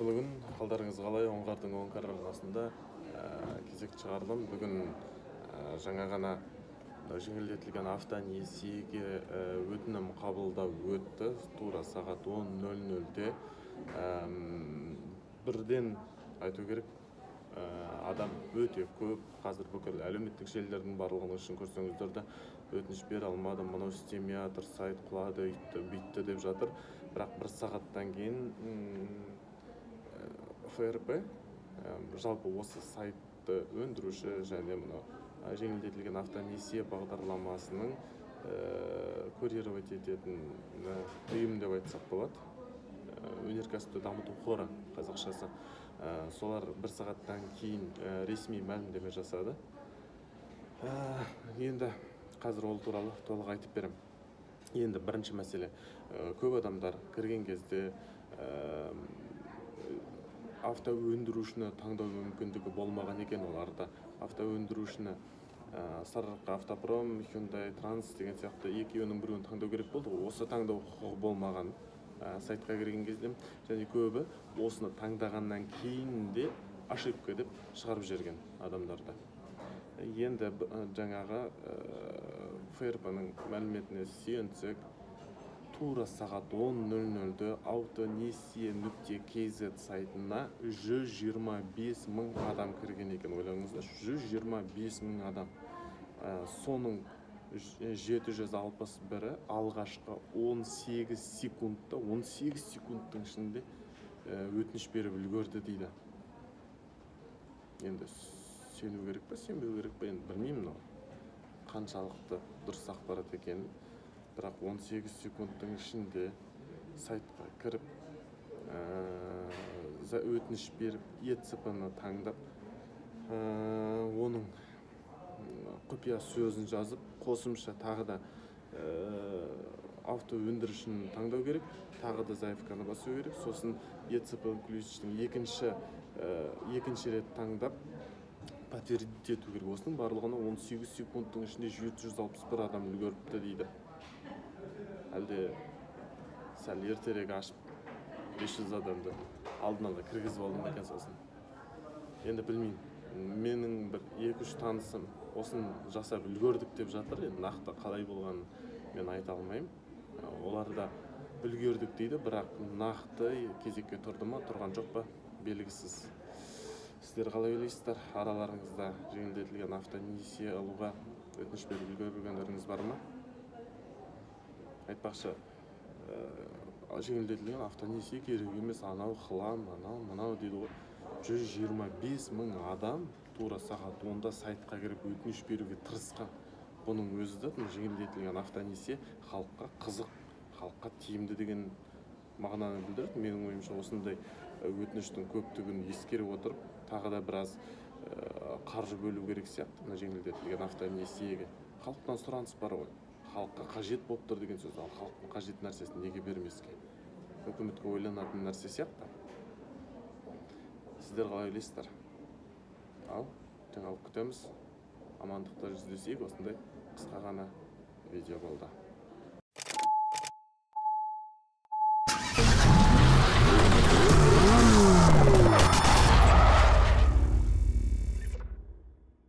Қайырлы күн, қалдарыңыз қалай? Оңғардың Оңғар арнасында кезекті шығарылым. Бүгін жаңа ғана жеңілдетілген автонесиеге өтінім қабылдау өтті. Тура сағат 10:00-де. Бірден айту керек, адам өте көп. Қазір бүкіл әлеуметтік желілердің барлығының ішін көрсеңіздер де, өтініш бере алмадым, мынау істемей жатыр, сайт құлады, үйтті, бүйтті деп жатыр. Бірақ бір сағаттан кейін ФРП, жалпы осы сайтты өндіруші және мынау жеңілдетілген автонесие бағдарламасының курировать ететін ұйым деп айтсақ болады. Өнеркәсіпті дамыту қоры қазақшасы. Солар бір сағаттан кейін ресми мәлімдеме жасады. Енді қазір ол туралы толық айтып беремін. Енді бірінші мәселе, көп адамдар кірген кезде автоөндірушіні таңдау мүмкіндігі болмаған екен оларда. Автоөндірушіні Сарыарқа Автопром, Hyundai Trans деген сияқты екеуінің біреуін таңдау керек болды. Осы таңдау құқығы болмаған сайтқа кірген кезде, және көбі осыны таңдағаннан кейін де ошибка деп шығарып жіберген адамдарды. Енді жаңағы ФРП-ның мәліметіне сүйенсек, тура сағат 10:00-де автонесие.kz сайтына 125 мың адам кірген екен. Ойлаңыздаршы, 125 мың адам. Соның 761-і алғашқы 18 секундта, 18 секундтың ішінде өтініш беріп үлгерді дейді. Енді сену керек па, сенбеу керек па, енді білмеймін мынау қаншалықты дұрыс ақпарат екенін. Бірақ 18 секундтың ішінде сайтқа кіріп, өтініш беріп, ЕЦП-ны таңдап, оның құпия сөзін жазып, қосымша тағы да автоөндірушіні таңдау керек, тағы да заявканы басу керек, сосын ЕЦП ключтің екінші рет таңдап подтвердить ету керек. Осының барлығына 18 секундтың ішінде 761 адам үлгеріпті дейді. Әлде сәл ертерек ашып 500 адамды алдын ала кіргізіп алдым екен сосын. Енді білмеймін, менің бір екі-үш танысым осын жасап үлгердік деп жатыр. Енді нақты қалай болғанын мен айта алмаймын. Олар да үлгердік дейді, бірақ нақты кезекке тұрды ма, тұрған жоқ па, белгісіз. Сіздер қалай ойлайсыздар? Араларыңызда жеңілдетілген автонесие алуға өтініш беріп үлгергендеріңіз бар ма? Айтпақшы, жеңілдетілген автонесие керек емес, анау хлам, анау мынау дейді ғой. 125 мың адам тура сағат 10-да сайтқа кіріп өтініш беруге тырысқан. Бұның өзі де жеңілдетілген автонесие халыққа қызық, халыққа тиімді деген мағынаны білдіреді. Менің ойымша, осындай өтініштің көптігін ескере отырып, тағы да біраз қаржы бөлу керек сияқты мына жеңілдетілген автонесиеге. Халықтан сұраныс бар ғой, халыққа қажет болып тұр деген сөз. Ал халықтың қажет нәрсесін неге бермеске? Үкіметке ойланатын нәрсе сияқты. Сіздер қалай ойлайсыздар? Ал жаңалық күтеміз. Амандықта жүздесейік. Осындай қысқа ғана видео болды.